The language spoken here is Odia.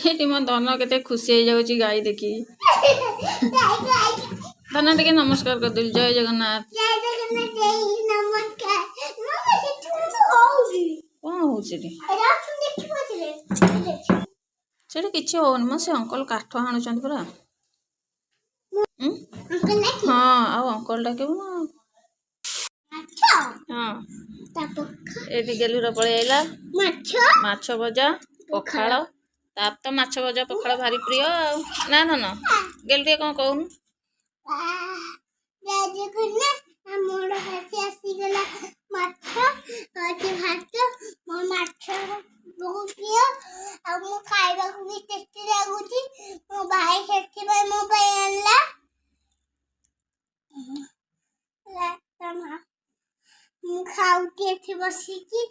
ଏଠି ମୋ ଧନ କେତେ ଖୁସି ହେଇଯାଉଛି ଗାଈ ଦେଖିକି। ଧନ, ଟିକେ ନମସ୍କାର କରିଦେଲି। ଜୟ ଜଗନ୍ନାଥ। ଜୟ ଜଗନ୍ନାଥ, ନମସ୍କାର। ହଉଛି। କ'ଣ ହଉଛି ଏଠି? ଦେଖିପାରୁଥିଲେ? ସେଠି କିଛି ହଉନି ମ, ସେ ଅଙ୍କଲ କାଠ ହାଣୁଛନ୍ତି ପରା। ଉଁ? ଅଙ୍କଲ ନାକି? ହଁ, ଆଉ ଅଙ୍କଲ ଡାକିବୁ ନା। ମାଛ। ହଁ। ତା ପଖ ଏଠି ଗେଲୁର ପଳେଇ ଆଇଲା। ମାଛ। ମାଛ ଭଜା, ପଖାଳ। ତାର ତ ମାଛ ଭଜା ପଖାଳ ଭାରି ପ୍ରିୟ ଆଉ ନା ଧନ? ଗେଲୁ, ଟିକେ କ'ଣ କହୁନୁ? ଜୟ ଜଗନ୍ନାଥ। ଆମର ଆଜି ଆସିଗଲା ମାଛ ଅଛି, ଭାତ। ମୋ ମାଛ ବହୁତ ପ୍ରିୟ ଆଉ ମୁଁ ଖାଇବାକୁ ବି ଟେଷ୍ଟି ଲାଗୁଛି। ମୋ ଭାଇ ସେଥିପାଇଁ ମୋ ପାଇଁ ଆଣିଲା। ହେଲା, ମୁଁ ଖାଉଛି ଏଠି ବସିକି।